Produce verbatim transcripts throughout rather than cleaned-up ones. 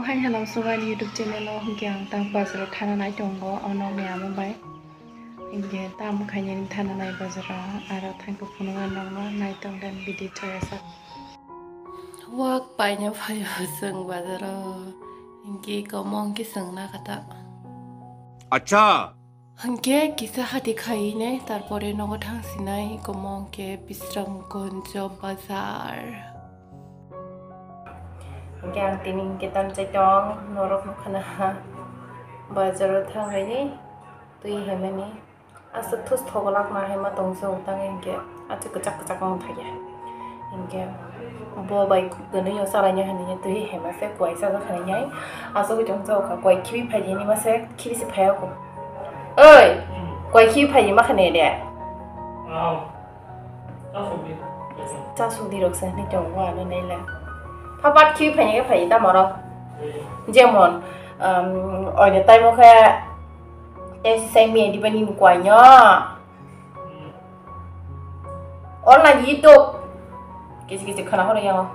Hai, hello, subscribe YouTube channel o, hwnkhe ang tang bazaro thana nai tongo, ono miyamo bai. Hwnkhe tamo khainani thana nai bazaro, aro thangkhe phunukna nangma nai tongden video chaya sak. Wak paina phaio chwng bazaro, hwnkhe komo hwnkhe chwng nakha ta. Acha! Hwnkhe kisa hati khainai, tarpore nogo thang sinai, komo hwnkhe Bisramganj bazar. Hwnkhe ang tini hwnkhe tamchai tong, norok nukha na bazaro thang raini twi haimani. Aswk thus thoglak ma haima tongsa utang hwnkhe aswk kwchak kwchak wng thangya. Hwnkhe bo bai kwnwi o chalaina hinwi twi haima se kwai chajak hinwi aswk tongsa ukha kwai khibi phaidi hinwi ma se khibi se phaiya kho. Oi, kwai khibi phaidi ma khane de. Chasukdi rok se hinwi tongo ano naila. Phapat khibi phaini khe phai tamo rok. Jemon, um, oide taimo khe tei sisai miyadi bani ni kwai no. Online YouTube. Kisi kisi khana horo yango.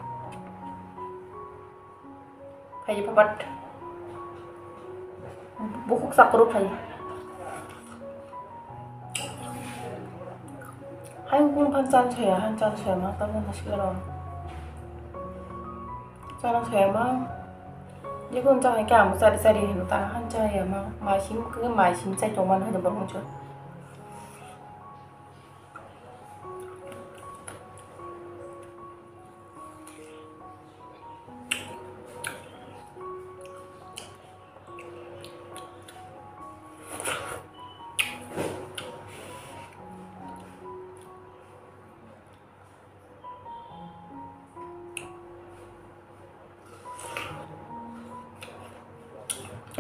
Phai phapat. Bukhuk sakuru phai. Hai kung phan chan soya, han chan soya ma, tamo na sikaro. Chan soya ma. Jikun chan hai kam sari sari hin ta han chan ya ma. Ma sim ke ma sim chai tong man hai borong cho.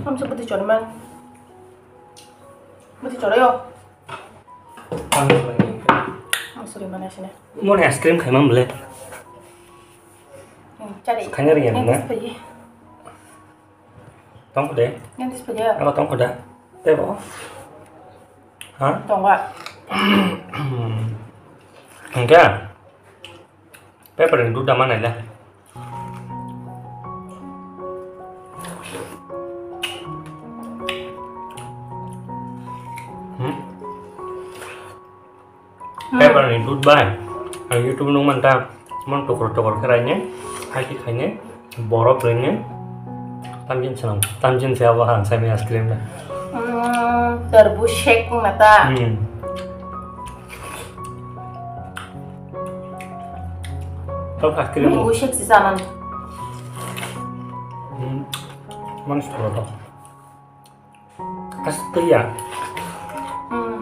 Hamsa bwtwi choriman. Bwtwi chorayo. Ang sori mani. Ang sori mani sini. Mone ice cream khaimang bole. Hmm, chari. Khanya ri yan na? Tong kode. Yang tis paja. Abo tong koda. Tebo. Ha? Tong ba. Enggak. Paper yang duda mana ya? Hmm? Paper ni dud bai. Ang YouTube nung manta mon tokor tokor khe raine, hai khe khaine, borok raine, tamjin swnam, tamjin se abo han sai ice cream da. Hmm, tarbu shake mata. Hmm. Tau ice cream. Mango shake si sanan. Hmm. Manis toro to. Astiya. Hmm.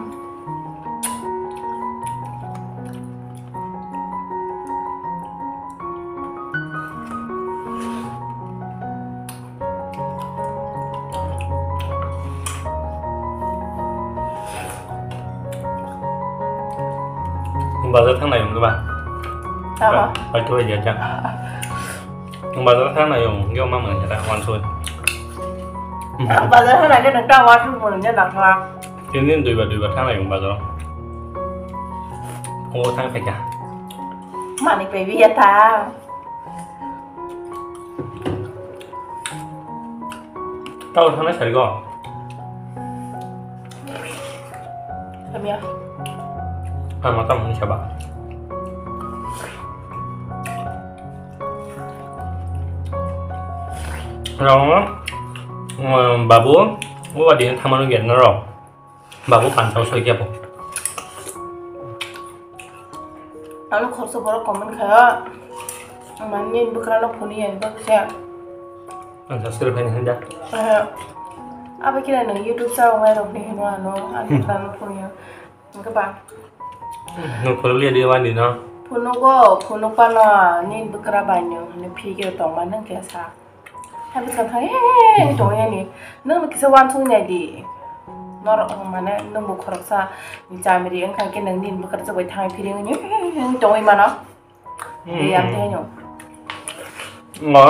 Bazar thangnai wngkhe ba? Tamo? Bai, bai, thoi ya, ja. Bazar thangnai wng, yo ma mani kata, wansoi. Bazar thangnai khe nokta wansoi mani khe nakha. Tini dui ba, dui ba thangnai wng bazar. O thang khaikha. Mani pebi ya ta. Tao thana sarigo. Hamya. Tama tama ni saba. Rong, um, babu, wadi thamano gen na rong. Babu pansao soi kebo. Ano khoroksa borok comment kha. Mani ni bwkrano phone ya ni baksa. Ang subscribe haini hanja. Eh, abo kira nang YouTube sa ngai rok ni hino ano, ano bwkrano phone ya. Engke ba? No phone liya di wani no. Phone go, phone pano ni bwkra bai no, ni phige tong ma nang kya sa. Hai bwskango thang, "He, he, he," tongwi yani. Nwng no kisa uansuk nai di. Norok, mane, nwng bo khoroksa ni chamiri wngkha khe nwng nini bwkha rwchapwi thangwi phiri wngwi tongwi mano. Hmm. Yang tei no. Ngo,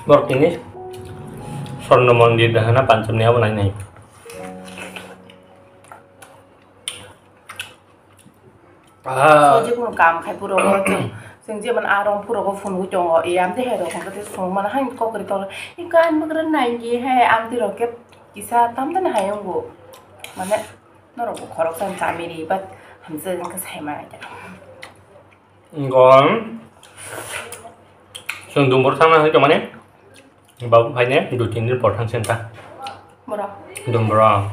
borok tini Swarno Mondir dahana Pancham ni abo nai nai. Ah. So, jikunu kam khai puro, o chwng Chwng jemon a rong phuro bo phunugwi tongo, e amtwi hai rok hwnkhe tei songmano haino kok kwrwi tonglo. Iko ani bwkrw nai di hai amtwi rok khe kisa tamdani hai wngo. Mane norok bo khoroksa chamiri but hamjwk wngkha sai manai da. Gon. Chwng dumbur thangna hai tongmani. Babu phaine dui tin din por thang senta. Boro. Dumbur. Ah.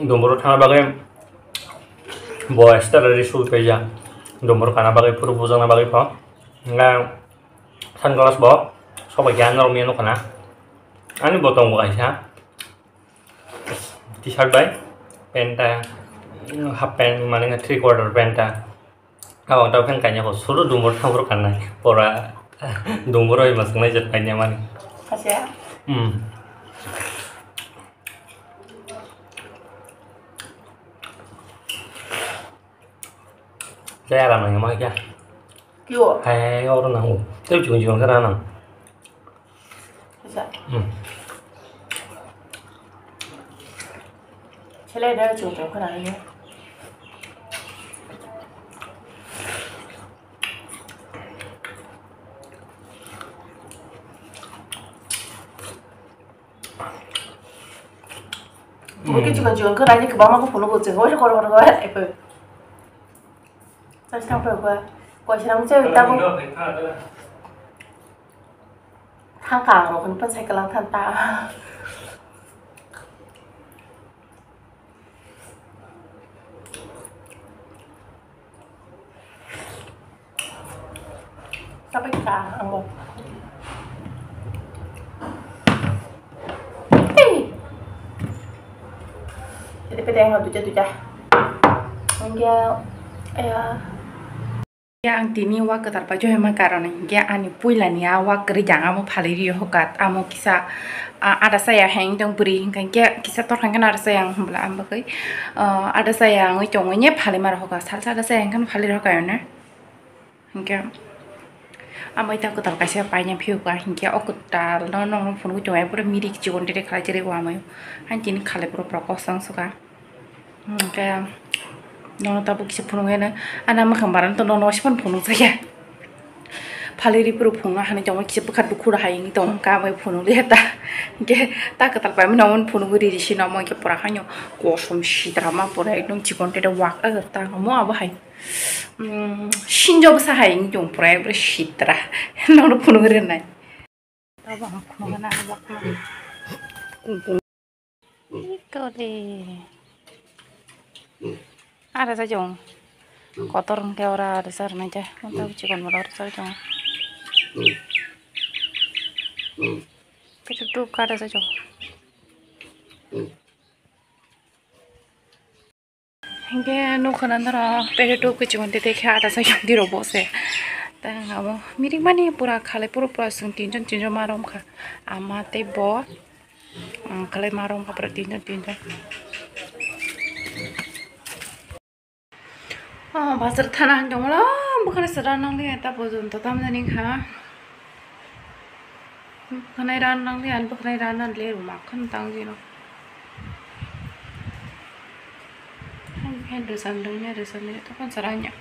Dumbur thangna bagwi bo extra ready sul peja. Dumbur kana bagwi puru bujakna bagwi pho. Nga sunglass bo sobai khe norok mia nukha na. Ani bo tongo kaisa. T-shirt bai pant ta, half pant mane three quarter pant ta. Abo ta pant kainai ko suru dumbur thangbur kanai. Pora dumbur oi masuk nai jat kainai mani. Kasia. Hmm. Saya alam nang ma kya? Kyo. Hai, oro nango. Tei chukun chukun kana nang. Bisa. Hmm. Sele da chukun chukun kana ni. Bo khe chikon chikon khe raini kwbangma khe phunukgo chwng, oisa kotor kotor khe epoi. Chai thang pai khe, koisa rang chai tabuk. Thang kang rok hwn pan cycle ang than ta. Sapai ka ang bo. Hey. Jadi pede ang duja duja. Ang ya, ya. Ya, ang tini wak kwtal pai johe ma karon hingke ani puila ni a wak kwrwi jang amo phalwi rio hokat amo kisa, a, ada saya heng tong bwrwi hingka hingke kisa tor hingke ada saya ang hwnbwla ang bagwi, a, ada saya ang tong ne phalwi ma rok hoka salsa ada saya hingke phalwi rok ayone hingke amo ita kwtal kaisa paina phiuka hingke o kwtal no nong phunugwi tongo pura mirik chikon tere khlai tere wamai hain tini khalai pura pura kosong suka. Hingke nono tabuk kisa phunukgwi ano, ano mwkhang barano to nono se phano phunukjakya. Phalwi ri phuru phunukna hani tongma kisa bwkha dukhu rw hai wngwi tongkha, abo phunukliya ta. Hingke ta kwtal paimani omo phunukgwi riri sino omo hingke pura haino kosom sitra ma pura ekdom chikon tere wak ta omo abo hai. Sinjo bwsa hai wngwi tong pura ekdom sitra nono phunukgwi rwnai. Tabuk ang phunukgwi na abo. Ikole. Ada sa jong. Kotor hingke ora ada sa rwnai ja. Unta chikon molo ada sa jong. Kitu tu kada sa jong. Hingke nukha na noro pere tok kiching tete khe ada sa yong diro bo se. Tang abo mirik mani pura khalai pura pura sung tinjon tinjon ma rom kha. Ama tei bo, um, khalai ma rom kha pura tinjon tinjon. Oh, bazar thana hwn tongmolo, bwkhani se ran nang liya ta pojonto tamjani kha. Bwkhanai ran nang liya, bwkhanai ran nang le ruma khon tang jino. Hai, hai, rwchap dong ya, rwchap ya, tokon chwrai ya.